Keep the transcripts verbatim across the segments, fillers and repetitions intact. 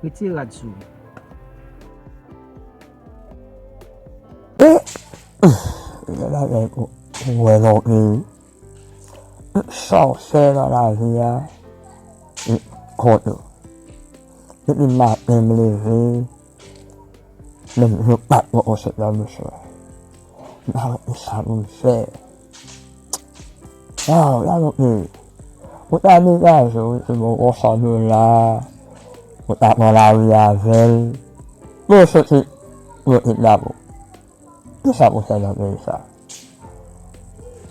Retire rad sou ou. E, lè bagay pou, pou wè nan peyi. Tout sa w fè nan lavi a, e kont ou. Depi maten m leve, menm jou pa t pran konsèp nan bouch mwen. M pa konn kisa pou m fè. Waw, gade yon peyi. Ou ta degaje w, se bon, yon san dola, ou ta pran lari avè l. Men w soti, ou yo kidnape w. Kisa pou fè nan peyi sa?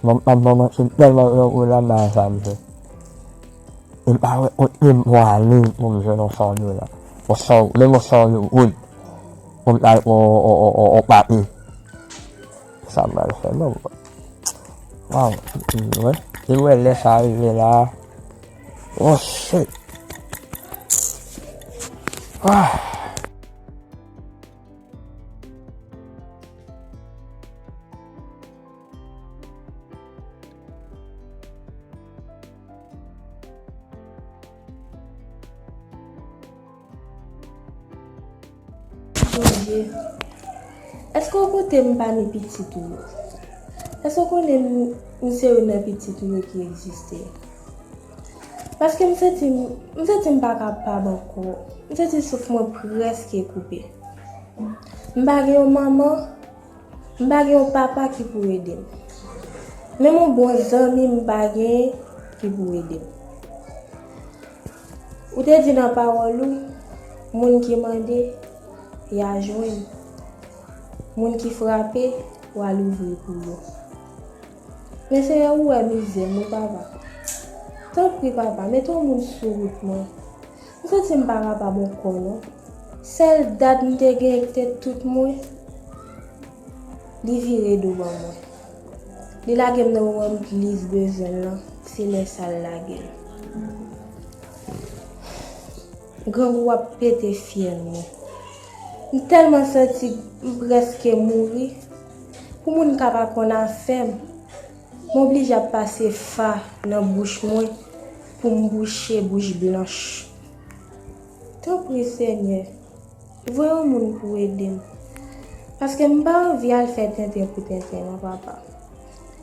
Bon, m ap ban manti, m tèlman pran kou la, m pa wè sa m fè. E m pa wè kote m pwale pou m jwenn yon san dola. Yon san, menm yon san goud. Pou m ta al pran yon, yon, yon, yon, yon papye. Sa m pral fè menm. Waw, wè. E wè lè sa rive la. Oh shit. Ah. Bondye, èske w koute m pami pitit ou yo? Èske w konnen m, m se youn nan pitit ou yo ki egziste? Paske m santi m, m santi m pa kapab ankò. M santi souf mwen prèske koupe. M pa gen yon manman, m pa gen yon papa ki pou ede m. Menm yon bon zanmi m pa genyen ki pou ede m. Ou te di nan pawòl ou, moun ki mande, y a jwenn. Moun ki frape, w a louvri pou yo. Men Senyè, ou wè mizè m wi, Papa. Tanpri, Papa, mete yon moun sou wout mwen. M santi m pa kapab ankò, non. Sèl dad m te genyen ki te tout mwen, li vire do ban mwen. Li lage m nan moman m plis bezwen l lan, se lè sa l lage m. Grangou ap pete fyèl mwen. M tèlman santi m prèske mouri. Pou moun ka pa konn afè m, m oblije ap pase fa nan bouch mwen pou m bouche bouch blanch. Tanpri, Senyè, voye yon moun pou ede m. Paske m pa anvi al fè tenten pou tenten, non, Papa.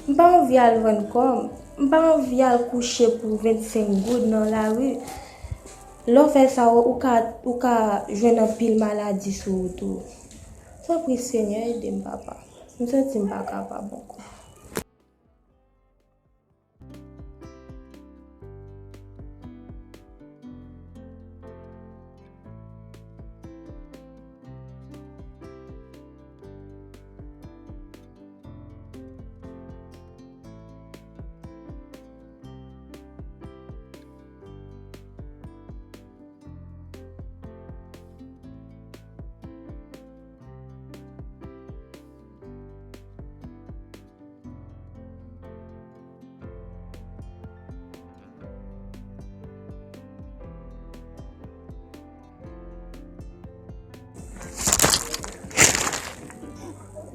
M pa anvi al vann kò m. M pa anvi al kouche pou vennsenk goud nan lari. Lè w fè sa, ou ka, ou ka jwenn anpil maladi sou wout ou. Tanpri, Senyè, ede m, Papa. M santi m pa kapab ankò.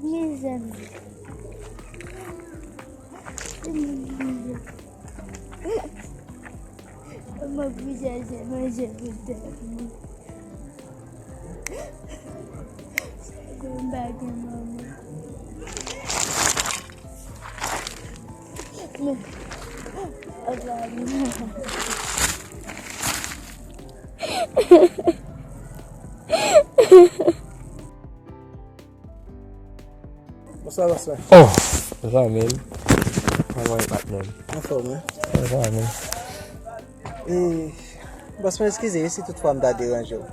Mezanmi. Mwen oblije al chèche manje pou tèt mwen. Mwen pa gen manman. Men, papa m. Bonswa, bonswa. Oh, zanmi m. Kòman w ye, patnè m? Anfòm, wi. Anfòm, wi. E, bòs mwen, eskize wi si toutfwa m ta deranje w.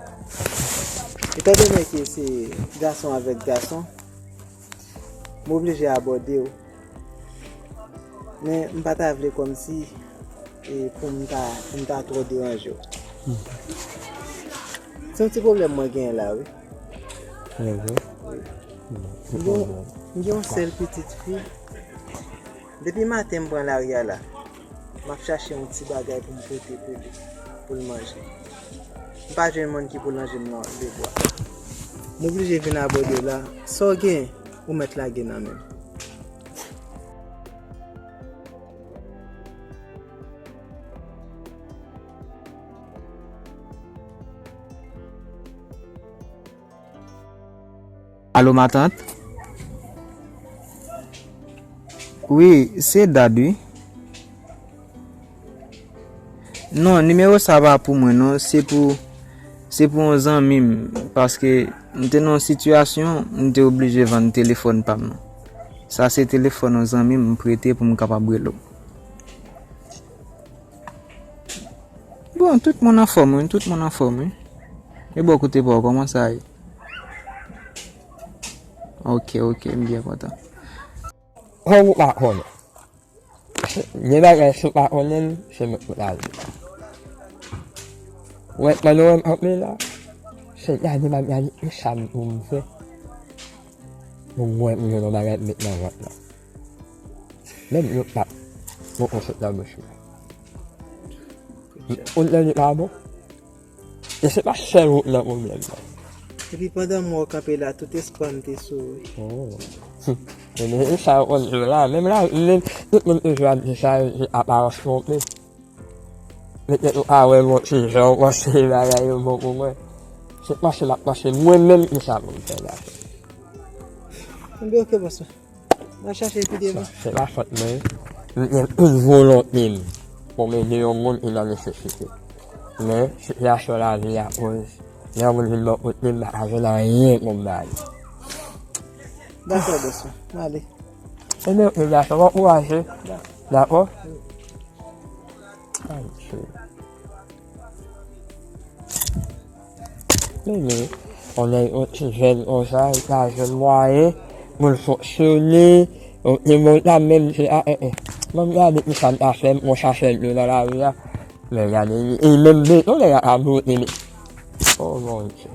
Etandone ke se gason avèk gason, m oblije abòde w. Men m pa ta vle kòmsi, e, pou m ta, pou m ta twò deranje w. Se yon ti pwoblèm mwen genyen la, wi. Wi. M gen, m gen yon sèl pitit fi. Depi maten m pran lari a la, m ap chache yon ti bagay pou m pote pou li, pou l manje. M pa jwenn moun ki pou lonje m nan lebwa. M oblije vin abòde w la. Sa w gen, ou mèt lage nan men m. Alo, matant? Wi, se Dad, wi. Non, nimewo sa pa pou mwen, non. Se pou, se pou yon zanmi m. Paske m te nan yon sitiyasyon, m te oblije vann telefòn pa m nan. Sa se telefòn yon zanmi m, m prete pou m kapab rele w. Bon, tout moun anfòm, wi, tout moun anfòm, wi. E bò kote pa w, kòman sa ye? Ok, ok, m byen kontan. Kòm ou pa konnen. Gen bagay si w pa konnen l, se mwen k pou ta di. Ou wè, pandan w wè m kanpe la, se gade m ap gade kisa m pou m fè. Pou m wè m jwenn yon bagay m met nan vant la. Menm yo p ap poko sot nan bouch mwen. Ou tande pa bon? E se pa sèl ou k nan pwoblèm nan. Epi pandan m wè w kanpe la, tout espwa m te sou ou. Oh. Ebyen, e sa yo konn di la. Menm la, menm tout moun toujou ap di sa, yo di aparans twonpe. Petèt ou ka wè m yon ti jan, ou panse bagay yo bon pou mwen. Se panse m ap panse mwen menm kisa pou m fè la. Ebyen, ok, bòs. N a chache pi devan. Se pa fòt mwen. M gen tout volonte m pou m ede yon moun ki nan nesesite. Men, sitiyasyon lavi a koz, lè yon moun vin bò kote m, m pa ka jwenn anyen pou m ba li. Dakò, bòs mwen. M ale. Ebyen, ok, gason, bon kouraj, wi. Dakò. Dakò? Ay, cheri. Men, men, on nèg, on ti jèn konsa, li pa jwenn mwayen pou l fonksyone, on ti moun la menm, se a, e, e. Ban m gade kisa m ta fè, m konn sa fè m nan lavi a. Men gade, e menm beton, nèg la ka bloke li. Oh, Bondye.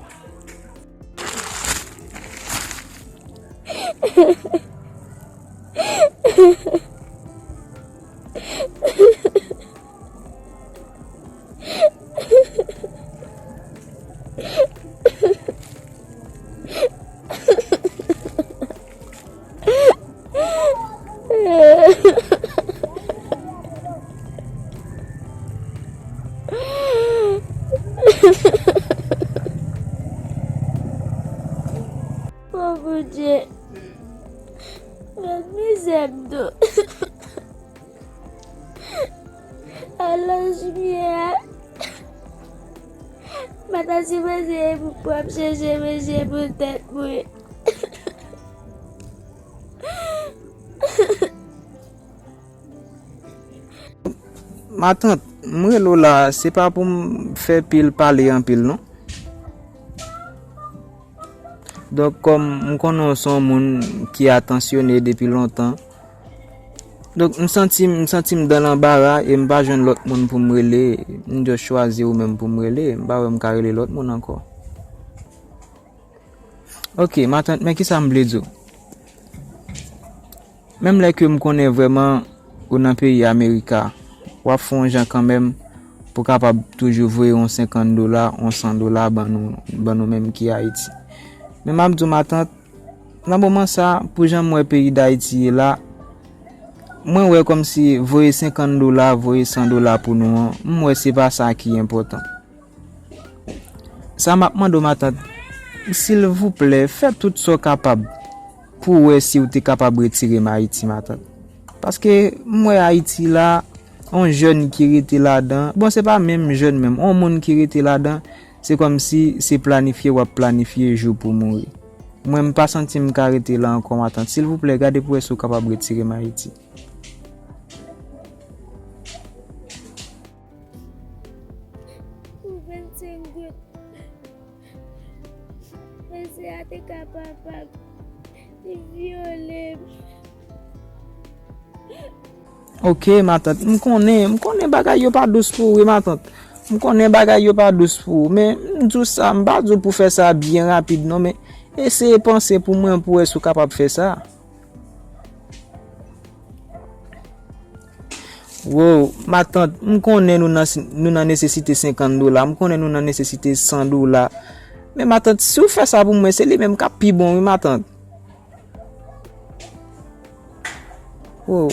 O Bondye, gad mizè m tou. Alòs, jimye a, m pa ta sipoze pou pwòp chèche manje pou tèt mwen. Matant, m rele w la, se pa pou m fè pil pale anpil, non. Donk, kòm m konnen w se yon moun ki atansyone depi lontan, donk, m santi, m santi m dan lanbara e m pa jwenn lòt moun pou m rele, m just chwazi ou menm pou m rele, m pa wè m ka rele lòt moun ankò. Ok, matant, men kisa m vle di w? Menm lè ke m konnen vrèman ou nan peyi Amerika, w ap fè yon jan kanmenm pou kapab toujou voye yon senkant dola, yon san dola ban nou, ban nou menm ki Ayiti. Men m ap di w, matant, nan moman sa, pou jan m wè peyi Dayiti ye la, mwen wè kòmsi voye senkant dola, voye san dola pou nou an, m wè se pa sa ki enpòtan. Sa m ap mande w, matant, silvouplè, fè tout sa w kapab pou w wè si w te kapab retire m Ayiti, matant. Paske m wè Ayiti la, on jèn ki rete ladan, bon, se pa menm jèn menm, on moun ki rete ladan, se kòmsi se planifye w ap planifye jou pou mouri. Mwen, m pa santi m ka rete la ankò, matant. Silvouplè, gade pou w wè si w kapab retire m Ayiti. Pou vennsenk goud. Mesye a te ka papa m. Li vyole m. Ok, matant. M konnen, m konnen bagay yo pa dous pou ou, wi, matant. M konnen bagay yo pa dous pou ou, men m di w sa, m pa di w pou fè sa byen rapid, non, men eseye panse pou mwen, pou w wè si w kapab fè sa. Wow, matant, m konnen nou nan, nou nan nesesite senkant dola, m konnen nou nan nesesite san dola. Men matant, si w fè sa pou mwen, se li menm k ap pi bon, wi, matant. Wow.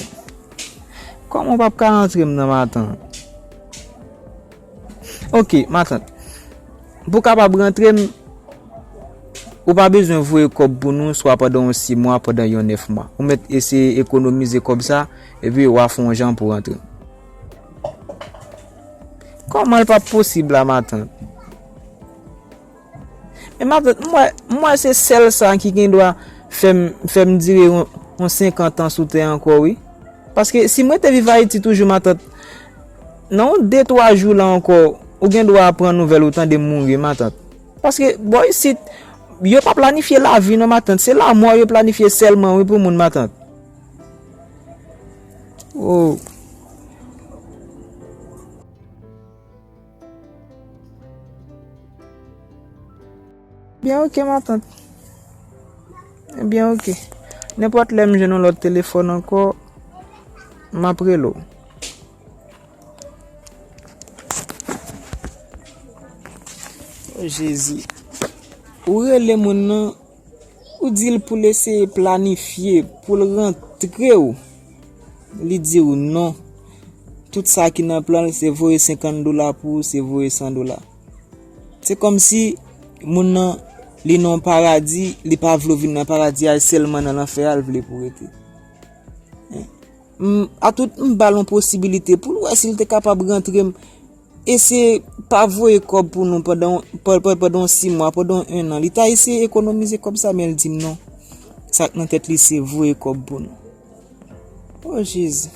Kòman w p ap ka rantre m nan, matant? Ok, matant. Pou w kapab rantre m, Ou pa bezwen voye kòb pou nou, swa pandan yon sis mwa, pandan yon nèf mwa. Ou mèt eseye ekonomize kòb sa, epi w a fè yon jan pou rantre. Kòman l p ap posib la, matant? Men matant, m wè, m wè se sèl sa ki gen dwa fè m, fè m dire yon, yon senkant an sou tè ankò, wi. Paske si mwen te viv Ayiti toujou, matant, nan yon de, twa jou la ankò, ou gen dwa pran nouvèl ou tande m mouri, matant. Paske bò isit, yo pa planifye lavi non, matant. Se lanmò yo planifye sèlman, wi, pou moun, matant. Oh. Byen, oke, matant. Ebyen, oke. Nenpòt lè m jwenn yon lòt telefòn ankò, m ap rele w. O Jezi. Ou rele moun nan, ou di l pou l eseye planifye, pou l rantre w. Li di w non. Tout sa ki nan plan l, se voye senkant dola pou ou, se voye san dola. Se kòmsi moun nan, li nan yon paradi, li pa vle w vin nan paradi a, e sèlman nan lanfè a l vle pou w rete. M, atout m ba l yon posibilite pou l wè si l te kapab rantre m. Eseye pa voye kòb pou nou pandan, pa- pa- pandan yon sis mwa, pandan yon ennan. Li ta eseye ekonomize kòb sa, men l di m non. Sa k nan tèt li se voye kòb pou nou. O Jezi.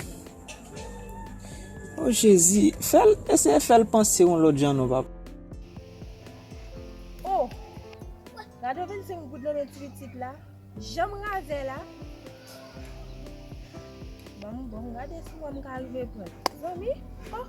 O Jezi. Fè l, eseye fè l panse yon lòt jan non, papa. Oh! Gade vennsenk goud nan men ti pitit la. Janm razè la. Ban m, ban m gade si mwen m ka rive pran l. Zanmi, oh,